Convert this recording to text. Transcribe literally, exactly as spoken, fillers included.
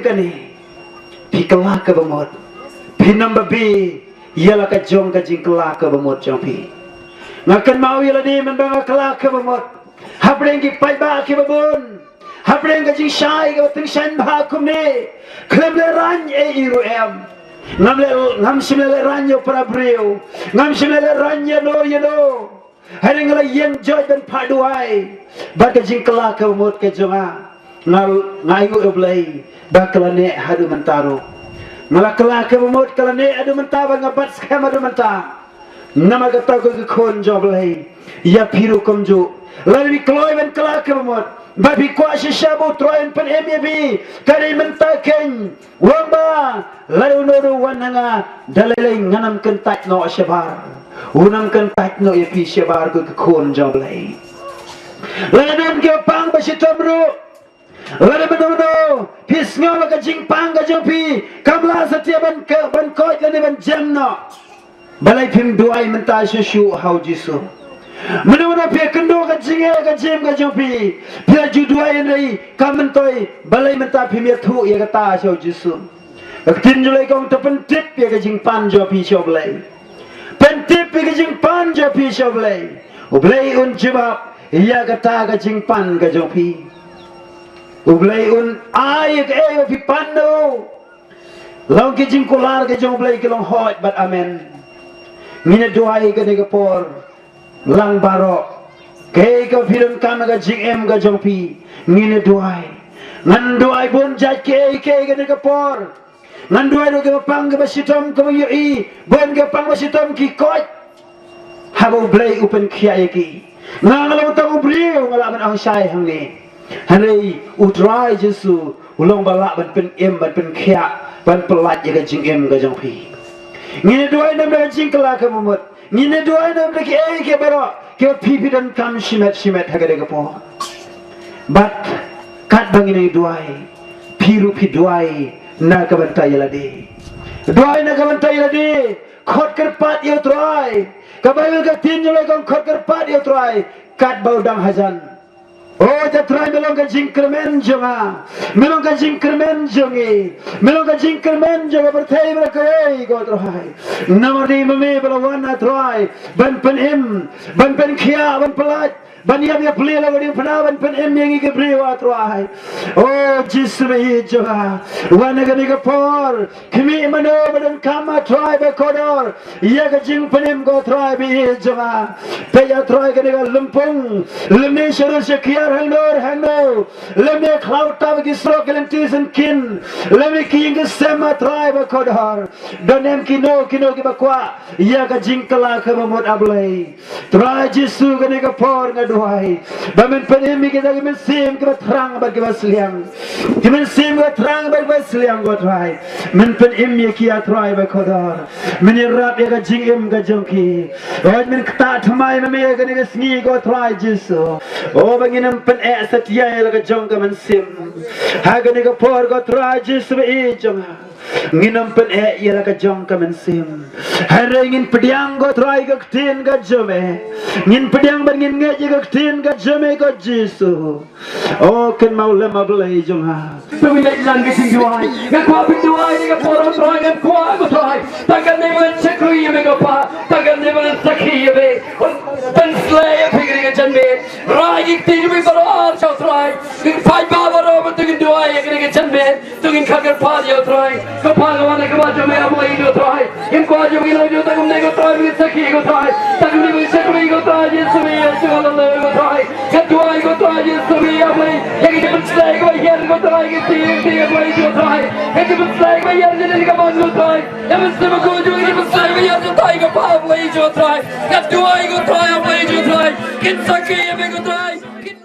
kane, phi kylla kaba mut. Phi nang ba beh ïa la ka jong ka jingkylla kaba mut jong phi. Nga kynmaw ïa lade mynba nga kylla kaba mut hapdeng ki paidbah kiba bun, hapdeng ka jingshai kaba tyngshaiñ bha kumne, khlem lehrain ei ei ruh em. Ngam leh, ngam shym leh lehrain ïa u para briew, ngam shym leh lehrain ïa no ïa no. Hynrei nga la ïeng joit ban phah duwai bad ka jingkylla kaba mut ka jong nga. Nga, nga ainguh ïa U Blei ba ka la neh haduh mynta ruh. Nga la kylla kaba mut, ka la neh haduh mynta bad nga bat skhem haduh mynta. Namar kata ko ki khun jong U Blei, ïa phi ruh kumjuh, lada phi kloi ban kylla kaba mut, ba phi kwah shisha ba U Trai un pynim ïa phi, ka dei mynta keiñ. Wan ba lada uno uno u wan ha nga, da lei lei ngan ym kyntait noh shabar. Un ym kyntait noh ïa phi shabar ko ki khun jong U Blei. Lada don kiba pang ba shitom ruh, lada mano mano phi sngew ba ka jingpang ka jong phi kam lah satia ban ka, ban koit lane ban jem noh, balei phim duwai mynta shuh shuh ha U Jisu? Mano mano phi ïakynduh ka jingeh ka jingim ka jong phi, phi la ju duwai hynrei kam myntoi, balei mynta phim ïathuh ïa kata sha U Jisu? Ka ktien jong U Blei ka ong, to pyntip ïa ka jingpan jong phi sha U Blei. Pyntip ïa ka jingpan jong phi sha U Blei. U Blei un jubab ïa kata ka jingpan ka jong phi. U Blei un ai ïa kaei ba phi pan noh. Long ki jingkular ka jong U Blei ki long hooid bad amen. Ngin ïa duwai kane ka por lang baroh. Kaei kaba phi donkam ha ka jingim ka jong phi, ngin ïa duwai. Ngan duwai bun jait kiei kiei kane ka por. Ngan duwai ruh kiba pang kiba shitom kiba ïohi, bun kiba pang ba shitom ki koit. Haba U Blei u pynkhiah ïa ki. Nga nga long tang u briew, nga lah ban ong shai hangne. Hynrei U Trai Jisu u long ba lah ban pynim, ban pynkhiah, ban pyllait ïa ka jingim ka jong phi. Ngin ïa duwai namar ka jingkylla kaba mut. Ngin ïa duwai namar kiei kiei baroh kiba phi phi donkam shimet shimet ha kane ka por. Bad katba ngin ïa duwai, phi ruh phi duwai na ka bynta ïa lade. Duwai na ka bynta ïa lade. Khot kyrpad ïa U Trai. Ka Baibl ka ktien jong U Blei ka ong khot kyrpad ïa U Trai katba u dang hajan. O Trai, me long ka jingkyrmen jong nga, me long ka jingkyrmen jong ngi, me long ka jingkyrmen jong ka pyrthei baroh kawei ko Trai. Namar dei ma me ba la wan, A Trai, ban pynim, ban pynkhiah, ban pyllait, ban ïap ïa pli la ka diengphna, ban pynim ïa ngi ki briew, A Trai. O Jisu ba ïeit jong nga, wan ha kane ka por, khmih mano ba donkam, A Trai ba kordor ïa ka jingpynim ko Trai ba ïeit jong nga. Peit, A Trai, kane ka lympung, lymne sha rud sha kiar, hangno hangno, lymne khlaw tap ki surok ki lynti syngkien, lymne ki ïing ki sem, A Trai ba kordor. Don em kino kino kiba kwah ïa ka jingkylla kaba mut, A Blei. Trai Jisu, kane ka por nga duwai ba men pynim ïa kita ki mynsiem kiba thrang bad kiba sliang. Ki mynsiem kiba thrang bad kiba sliang ko Trai, men pynim ïa ki, A Trai ba kordor. Men ïarap ïa ka jingim ka jong ki. Hooid, men ktah thymmai ma me ha kane ka sngi ko Trai Jisu. O ba ngin ym pyneh satia ïa la ka jong ka mynsiem ha kane ka por ko Trai Jisu ba ïeit jong nga. Ngin ym pyneh ïa la ka jong ka mynsiem. Hynrei ngin pdiang ko Trai ka ktien ka jong me. Ngin pdiang bad ngin ngeit ïa ka ktien ka jong me ko Jisu. O kynmaw lem, A Blei jong nga. To ngin leit lang ka jingduwai. Nga kwah phin duwai ïa ka por, Trai, nga kwah ko Trai. Tang katne ba ngan shakri ïa me ko Pa, tang katne ba ngan sakhi ïa me. Pynsleh ïa phi kane ka janmiet. Rai ïa ki kti jong me baroh, Trai. Ki paidbah baroh, ba to ngin duwai ïa kane ka janmiet. To ngin khot kyrpad ïa U Trai. Ko Pa, nga wan ha khmat jong me, A Blei ko Trai. Ngin kwah jong me, ngin ong jong tang kumne ko Trai, ngin sakhi ko Trai. Tang kumne ngin shakri ko Trai, Jisu me ïa jong nga ko Trai. Nga duwai ko Trai, Jisu me ïa Blei. Ïa ki jingpynsleh kiba hiar ko Trai, ki ti, ki ti, A Blei ko Trai. Ïa ki jingpynsleh kiba hiar jong ka bynta ko Trai. Ïa mynsiem ko jong ki jingpynsleh kiba hiar jong Trai ko Pa, A Blei ko Trai. Nga duwai ko Trai, A Blei ko Trai. Ngin sakhi ïa me ko Trai.